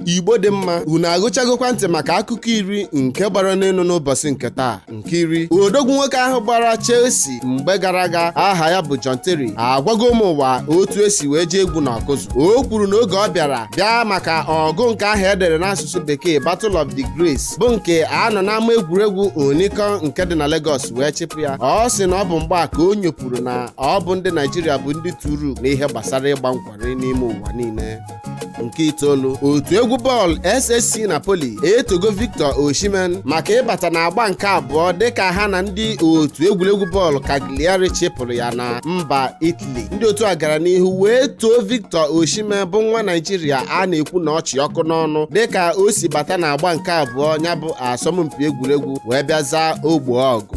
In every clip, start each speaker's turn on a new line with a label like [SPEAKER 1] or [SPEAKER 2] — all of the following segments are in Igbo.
[SPEAKER 1] Igbo dị mma, unu agụchagokwa ntị maka akụkọ 10 nke gbara n'elu n'ụbọchị nke taa. Nke 10, odogwu nwoke ahụ gbara Chelsea mgbe gara aga, aha ya bụ John Terry, agwago ụmụ ụwa otu esi wee jee egwu na ọkụzụ. O kwuru na oge ọ bịara bịa maka ọgụ nke ahụ edere n'asụsụ Bekee, Battle of the Grace, bụ nke a nọ n'ama egwuregwu Onikan nke dị na Lagos wee chịpụ ya. Ọ sị na ọ bụ mgba ka o nyopụrụ na ọ bụ ndị Naijiria bụ ndị turu n'ihe gbasara ịgba nkwari n'ime ụwa niile. Nke 9, otu egwu bọọlụ SSC Napoli etogo Victor Osimhen maka ịbata na agba nke abụọ dịka ha na ndị otu egwuregwu bọọlụ Cagliari chịpụrụ ya na mba Italy. Ndị otu a gara n'ihu wee too Victor Osimhen, bụ nwa Naijiria a na-ekwu na ọchị ọkụ n'ọnụ, dịka o si bata na agba nke abụọ ya bụ asọmpi egwuregwu wee bịa zaa ogbo ọgụ.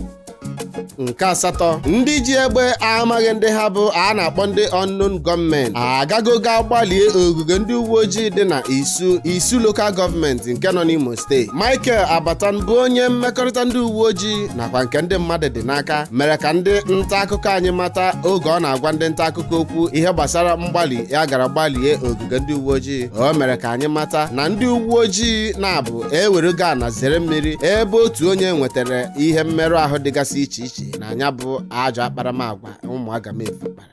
[SPEAKER 1] Nke 8, ndị ji egbe amaghị ndị ha bụ, a na-akpọ ndị unknown gunmen, agago ga gbalie ogige ndị uwe ojii dị na Isu, Isu Local Government nke nọ n'Imo Steeti. Michael Abatan, bụ onye mmekọrịta ndị uwe ojii nakwa nke ndị mmadụ dị n'aka, mere ka ndị nta akụkọ anyị mata oge ọ na-agwa ndị nta akụkọ okwu ihe gbasara mgbalị ya gara gbalie ogige ndị uwe ojii. O mere ka anyị mata na ndị uwe ojii na-abụ ewerego ana zere mmiri, ebe otu onye nwetara ihe mmerụ ahụ dịgasị iche iche na anya bụ ajọ akparamagwa ụmụ agamefu kpara.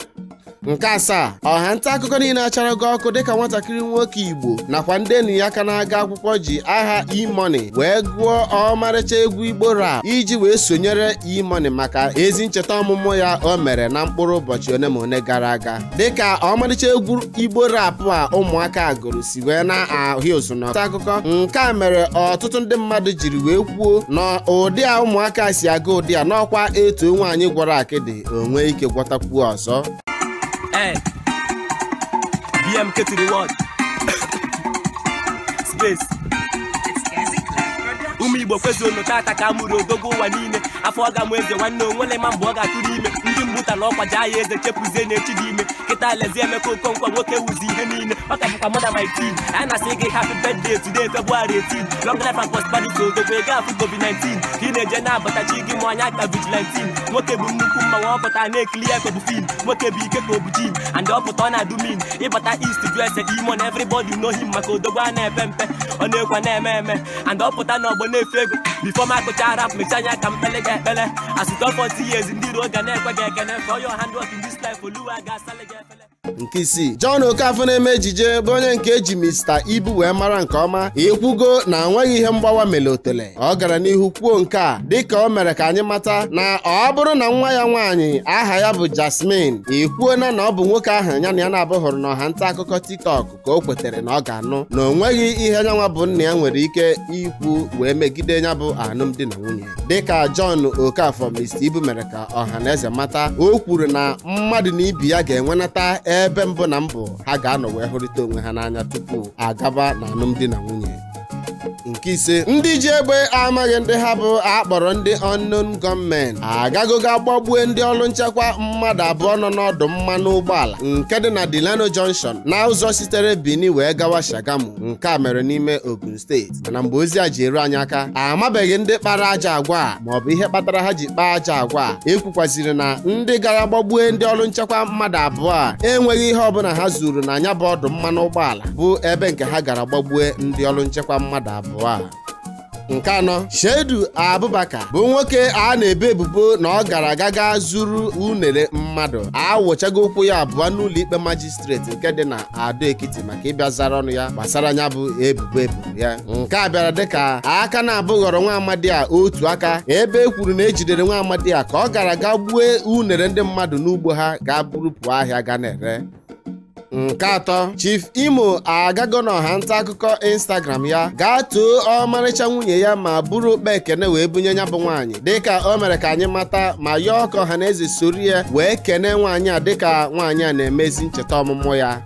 [SPEAKER 1] Nke 7, ọha nta akụkọ niile acharago ọkụ dịka nwatakịrị nwoke Igbo nakwa ndị enyi ya ka na-aga akwụkwọ ji aha E-Money wee gụọ ọmarịcha egwu Igbo rap iji wee sonyere E-Money maka ezi ncheta ọmụmụ ya o mere na mkpụrụ ụbọchị one ma one gara aga. Dịka ọmarịcha egwu Igbo rap a ụmụaka gụrụ si wee na-ahịa ụzụ na akụkọ, nke a mere ọtụtụ ndị mmadụ jiri wee kwuo na ụdị a ụmụaka si aga ụdị a n'ọkwa etu nwaanyị gwọrọ akịdị onwe ike gwọtakwuo ọzọ.
[SPEAKER 2] Hey, BMK to the world. Space. Ụmụ Igbo kwezuonu, tata ka a mụrụ odogwu ụwa niile. Afọ ọ ga-amụ eze nwanne onwele ma mgbe ọ ga-atụrụ ime. Ndị mgbuta na ọkwa jaa ya eze chepụzie na-echi dị ime. Kịta lezi Emeka Okonkwo, nwoke wuzi ihe niile. Ọ ka bụkwa mother my team. Anyị na-asị gị happy birthday today, February 18, long life and prosperity. Odogwu ego afụ COVID-19 ka ị na-eje na-abata chi gị ma anya ka vigilante. Nwoke bụ nnukwu mmanwụ, ọpụta na-ekili ya ka ọ bụ film. Nwoke bụ ike ka ọ bụ jin and ọpụta ọ na-adụ min. Ịbata east jụ ese E-Money, everybody know him, maka odogwu a na-epe mpe, ọ na-ekwa na-eme eme and ọpụta na ọgbọ na-efe ego. Before m akụcha rap, mecha anya ka mkpele gị ekpele. Asụtọ 40 years, ndị iro ga na-ekwe gị ekene for your hand work in this life. Oluwa ga-asale gị efele.
[SPEAKER 1] Nke 6, John Okafor na-eme ejije, bụ onye nke eji Mr Ibu wee mara nke ọma, ekwugo na nweghị ihe mgbawa mere otele. Ọ gara n'ihu kwuo nke a dịka o mere ka anyị mata na ọ bụrụ na nwa ya nwaanyị aha ya bụ Jasmine ekwuona na ọ bụ nwoke ahụ ya na ya na-abụ hụrụ n'ọha nta akụkọ TikTok ka o kwetere na ọ ga-anụ, na o nweghị ihe nyanwa bụ nna ya nwere ike ikwu wee megide ya bụ alụmdi na nwunye. Dịka John Okafor, Mr Ibu, mere ka ọha na eze mata, o kwuru na mmadụ na ibi ya ga-enwenata ebe mbụ na mbụ ha ga-anọ wee hụrịta onwe ha n'anya tupu agaba na alụmdi na nwunye. Nke 5, ndị ji egbe amaghị ndị ha bụ, akpọrọ ndị unknown gunmen, agagogo gbagbue ndị ọrụ nchekwa mmadụ 2 nọ n'ọdụ mmanụ ụgbọala nke dị na Delano Junction na ụzọ sitere Benin wee gawa Shagamu. Nke a mere n'ime Ogun Steeti, mana mgbe ozi a ji eru anyị aka, amabeghị ndị kpara aja agwa a maọbụ ihe kpatara ha ji kpaa aja agwa a. Ekwukwaziri na ndị gara gbagbue ndị ọrụ nchekwa mmadụ 2 a enweghị ihe ọbụla ha zuru na anya bụ ọdụ mmanụ ụgbọala bụ ebe nke ha gara gbagbue ndị ọrụ nchekwa mmadụ 2 a. Nke 4, Shedu Abubakar, bụ nwoke a na-ebo ebubo na ọ gara aga ga zuru unere mmadụ, awụchago ụkwụ ya abụọ n'ụlọ ikpe magistrate nke dị na Ado Ekiti maka ịbịa zara ọnụ ya gbasara ya bụ ebubo eburu ya. Nke a bịara dịka aka na-abụ ghọrọ nwa amadi a otu aka, ebe e kwuru na ejidere nwa amadi a ka ọ gara ga gbue unere ndị mmadụ n'ugbo ha, ga burupụ ahịa ga na-ere. Nke 3, Chief Imo agago n'ọha nta akụkọ Instagram ya gaa too ọmarịcha nwunye ya ma buru okpe ekene wee bunye ya bụ nwaanyị, dịka o mere ka anyị mata ma yọọ ka ọha na eze soro ya wee kene nwaanyị a dịka nwaanyị a na-emezi ncheta ọmụmụ ya.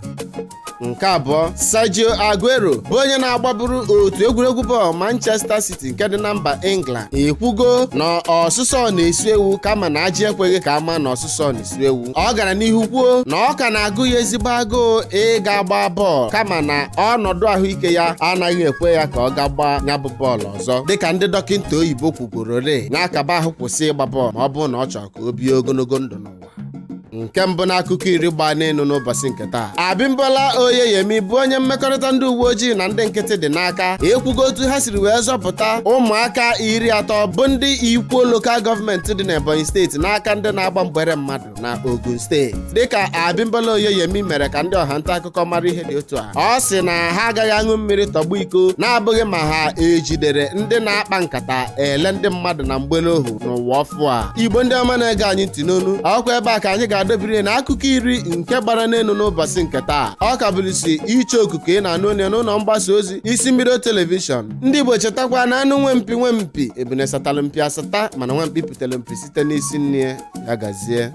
[SPEAKER 1] Nke 2, Sergio Aguero, bụ onye na-agbaburu otu egwuregwu bọọlụ Manchester City nke dị na mba England, ekwugo na ọsụsọ na-esu ewu, kama na ajị ekweghị ka ama na ọsụsọ na-esu ewu. Ọ gara n'ihu kwuo na ọ ka na-agụ ya ezigbo agụụ ịga gbaa bọọlụ, kama na ọnọdụ ahụike ya anaghị ekwe ya ka ọ ga gbaa ya bụ bọọlụ ọzọ, dịka ndị dọkịta oyibo kwugorore n'akaba ahụ kwụsị ịgba bọọlụ ma ọ bụrụ na ọ chọrọ ka o bie ogologo ndụ n'ụwa. Nke mbụ n'akụkọ 10 gbaa n'elu n'ụbọchị nke taa, Abimbola Oyeyemi bụ onye mmekọrịta ndị uwe ojii na ndị nkịtị dị n'aka ekwugo otu ha siri wee zọpụta ụmụaka 30 bụ ndị Ikwo Local Government dị n'Ebonyi Steeti n'aka ndị na-agba mgbere mmadụ na Ogun Steeti. Dịka Abimbola Oyeyemi mere ka ndị ọha nta akụkọ mara ihe dị otu a, ọ sị na ha agaghị aṅụ mmiri tọgbọ iko na-abụghị ma ha ejidere ndị na-akpa nkata ele ndị mmadụ na mgbele ohu n'ụwa ọfụ a. Igbo ndị ọma na-ege anyị ntị n'onu, ọkwa ebe a ka anyị ga-adọbiri na akụkọ 10 nke gbara n'elu n'ụbọchị nke taa. Ọ ka bụrụsi iche okuku ị na-anụ onye n'ụlọ mgbasa ozi Isi Mbido Television. Ndị Igbo, chetakwa na anụ nwe mpi nwe mpi, ebune satalụ mpi asata, mana nwa mkpi putere mpi site n'isi nne ya. Gazie.